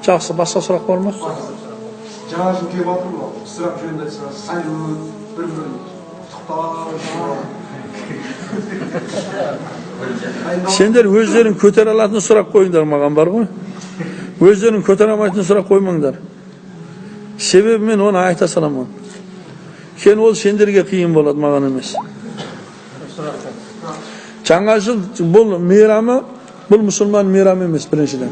Жақсы, басқа сұрақ бар ма? Жаңа жыл келіп жатыр ғой, ысырап жөнінде айтсаңыз, салют, бір-бірін құттықтау. Сендер өздерің көтере алатын сұрақ қойыңдар маған, бар ғой. Өздерің көтере алмайтын сұрақ қоймаңдар. Себебі мен оны айта саламын. Кейін ол сендерге қиын болады, маған емес. Жаңа жыл бұл мейрамы, бұл мұсылман мейрамы емес біріншіден.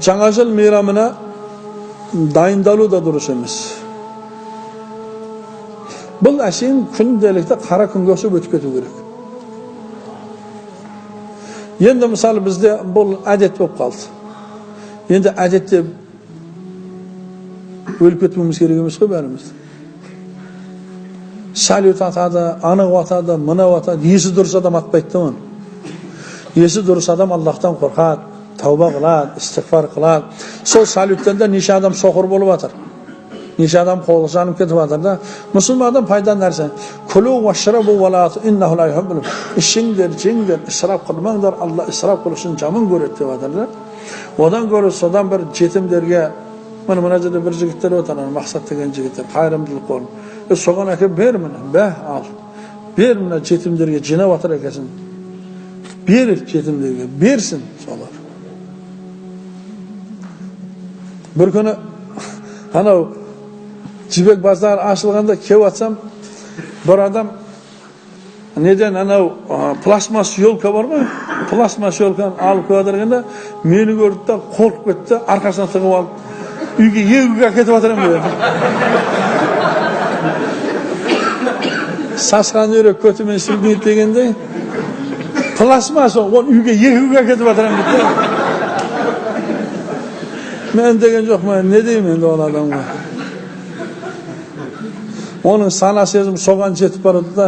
Жаңа жыл мейрамына дайындалу да дұрыс емес. Бұл әшейін күнделікті қара күнге ұқсап өтіп кету керек. Енді мысалы бізде бұл әдет болып қалды. Енді әдетте өліп кетуіміз керек емес қой бәріміз. Салют атады, анау атады, мынау атады, есі дұрыс адам атпайды да оны. Есі дұрыс адам Аллахтан қорқады, тауба қылады, истиғфар қылады. Сол салюттен де неше адам соқыр болып жатыр. Неше адам қолы жанып кетіп жатыр да. Мұсылман адам пайда нәрсе. Күлу уашрабу уа ла иннаху ла юхиббул. Ішіңдер, жеңдер, ысырап қылмаңдар, Алла ысырап қылушыны жаман көреді деп жатыр да. Одан гөрі содан бір жетімдерге, міне мына жерде бір жігіттер отыр, ана Мақсат деген жігіттер, қайырымдылық қоры. Соған әкеп бер міне, бә, ал. Бер мына жетімдерге, жинап жатыр екенсің. Бер жетімдерге, берсін солар. Бір күні анау Жібек базары ашылғанда келіп атсам, бір адам неден анау пластмасс елка бар ғой, пластмасс елканы алып келіп жатырғанда мені көрді да қорқып кетті, арқасына тығып алып үйге егуге әкетіп жатыр едім деді. Сасқан үйрек көтімен сілкінеді дегендей, пластмасс оны үйге егуге әкетіп жатыр едім дейді. Мен деген жоқпын, не деймін енді ол адамға. Оның сана сезім соған жетіп барады да.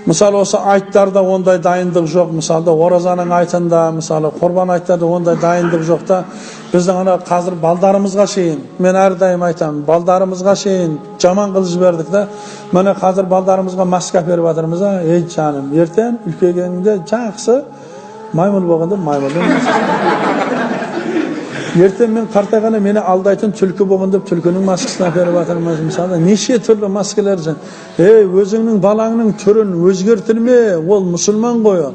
Мысалы осы айттарда ондай дайындық жоқ, мысалы оразаның айтында, мысалы құрбан айттарда ондай дайындық жоқ та. Біздің ана қазір балдарымызға шейін, мен әрдайым айтамын, балдарымызға шейін жаман қылып жібердік та. Міне қазір балдарымызға маска беріп жатырмыз да. Ей жаным, ертең үлкейгенде жақсы маймыл болғанда маймылдың ертең мен қартайғанда мені алдайтын түлкі болған деп түлкінің маскасын әперіп жатырмыз. Мысалы неше түрлі маскалар. Ей, өзіңнің балаңның түрін өзгертірме, ол мұсылман ғой ол.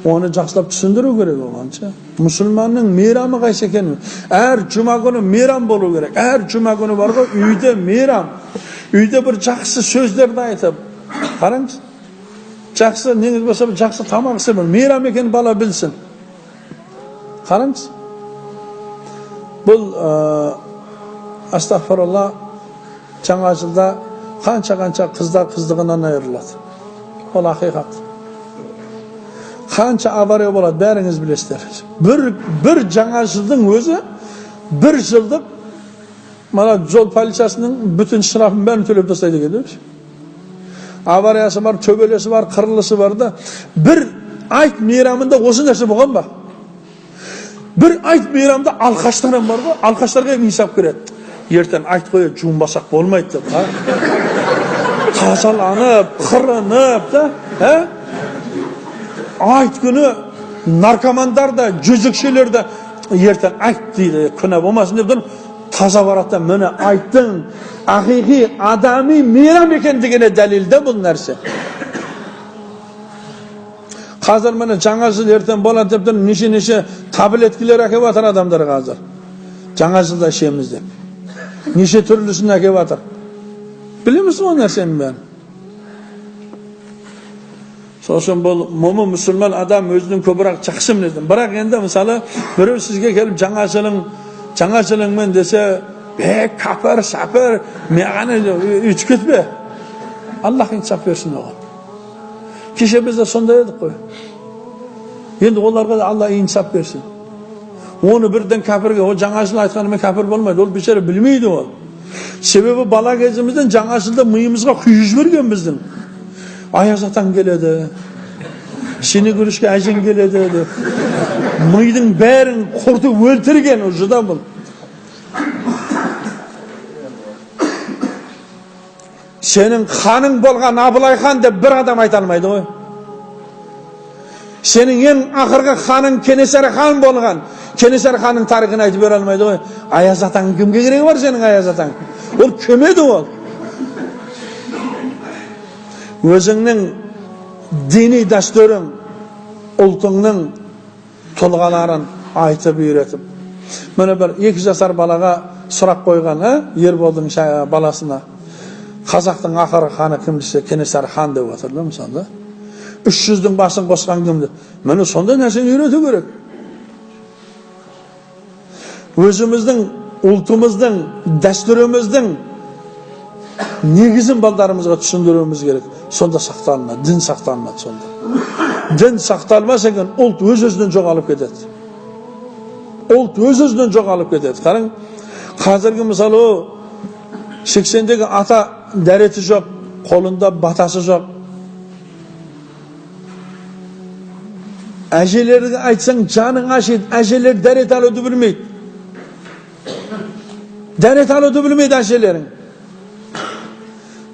Оны жақсылап түсіндіру керек оған ше. Мұсылманның мейрамы қайсы екенін. Әр жұма күні мейрам болу керек. Әр жұма күні бар ғой, үйде мейрам. Үйде бір жақсы сөздерді айтып, қараңыз. Жақсы неңіз болса, жақсы тамақ ішіп, мейрам екенін бала білсін. Қараңыз. Бұл астағфирулла, жаңа жылда қанша-қанша қыздар қыздығынан айырылады. Ол ақиқат. Қанша авария болады, бәріңіз білесіздер. Бір жаңа жылдың өзі бір жылдық мына жол полициясының бүтін штрафын бәрін төлеп тастайды екен, değil mi? Авариясы бар, төбелесі бар, қырылысы бар да. Бір айт мейрамында осы нәрсе болған ба? Бір айт мейрамда алқаштар бар ғой, алқаштарға инсап кіреді. Ертең айт қояды, жуынбасақ болмайды деп, а? Тазаланып, қырынып, да, ә? Айт күні наркомандар да, жезөкшелер де ертең айт дейді, күнә болмасын деп тұрып, таза барады да, міне айттың ақиқи адами мейрам екендігіне дәлел де бұл нәрсе. Қазір міне жаңа жыл ертең болады деп тұр, неше-неше таблеткілер әкеп жатыр адамдар қазір. Жаңа жылда ішеміз деп. Неше түрлісін әкеп жатыр. Білеміз ғой нәрсенің бәрін. Сол үшін бұл момын мұсылман адам өзінің көбірек жақсы мінезін. Бірақ енді мысалы біреу сізге келіп жаңа жылың, жаңа жылыңмен десе, бе, кәпір, сәпір, маған өйтіп кетпе. Аллах инсап берсін оған. Кеше біз де сондай едік қой. Енді оларға да Алла инсап берсін. Оны бірден кәпірге, ол жаңа жыл айтқанымен кәпір болмайды, ол бейшара білмейді ол. Себебі бала кезімізден жаңа жылда миымызға құйып жіберген біздің. Аяз атаң келеді, сені көрішке әжең келеді деп. Мидың бәрін құртып өлтірген уже да бұл. Сенің ханың болған Абылай хан деп бір адам айта алмайды ғой. Сенің ең ақырғы ханың Кенесары хан болған. Кенесары ханның тарихын айтып бере алмайды ғой. Аяз атаң кімге керегі бар сенің аяз атаң? Ол кім еді ол? Өзіңнің діни дәстүрің, ұлтыңның тұлғаларын айтып үйретіп. Міне бір 2 жасар балаға сұрақ қойған, Ерболдың баласына. Қазақтың ақырғы ханы кім десе, Кенесары хан деп отыр да, мысалы. 300-дің басын қосқан кімді? Міне сондай нәрсені үйрету керек. Өзіміздің, ұлтымыздың, дәстүріміздің негізін балдарымызға түсіндіруіміз керек. Сонда сақталынады, дін сақталынады сонда. Дін сақталмаса екен, ұлт өз-өзінен жоғалып кетеді. Ұлт өз-өзінен жоғалып кетеді. Қараң, қазіргі мысалы 80-дегі ата дәреті жоқ, қолында батасы жоқ. Әжелерге айтсаң жаның ашиды, әжелер дәрет алуды білмейді. Дәрет алуды білмейді әжелерің.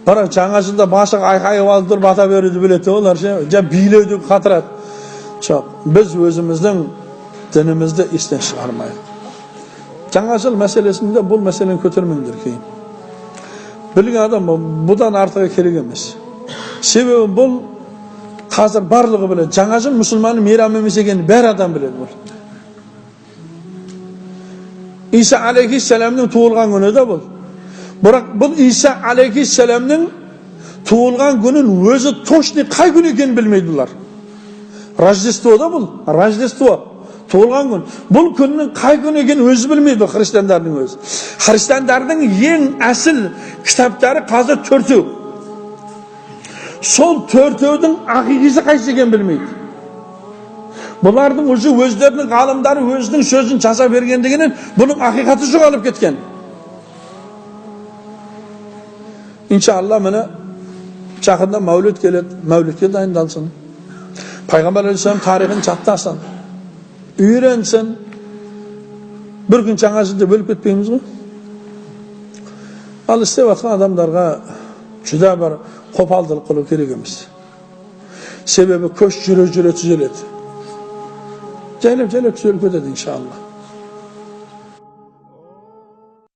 Бірақ жаңа жылда басы айқайып алып тұрып бата беруді біледі олар ше, билеуді қатырады. Жоқ, біз өзіміздің дінімізді естен шығармайық. Жаңа жыл мәселесінде бұл мәселені көтермеңдер кейін. Білген адам бұдан артығы керек емес. Себебі бұл қазір барлығы біледі. Жаңа жыл мұсылманның мейрамы емес екенін бәрі адам біледі бұл. Иса алейхиссаламның туылған күні де бұл. Бірақ бұл Иса алейхиссаламның туылған күнін өзі точный қай күн екенін білмейді бұлар. Рождество да бұл, Рождество. Туылған күн. Бұл күннің қай күн екенін өзі білмейді христиандардың өзі. Христиандардың ең әсіл кітаптары қазір 4. Сол 4-еудің ақиқасы қайсы екенін білмейді. Бұлардың уже өздерінің ғалымдары өзінің сөзін жаза бергендігінен бұның ақиқаты жоғалып кеткен. Иншалла міне жақында мәулет келеді, мәулетке дайындалсын. Пайғамбар алейхиссалам тарихын жаттасын, үйренсін. Бір күн жаңа жылда бөліп кетпейміз ғой. Ал істеп жатқан адамдарға жүдә бір қопалдылық қылу керек емес. Себебі көш жүре-жүре түзеледі. Жайлап-жайлап түзеліп кетеді иншалла.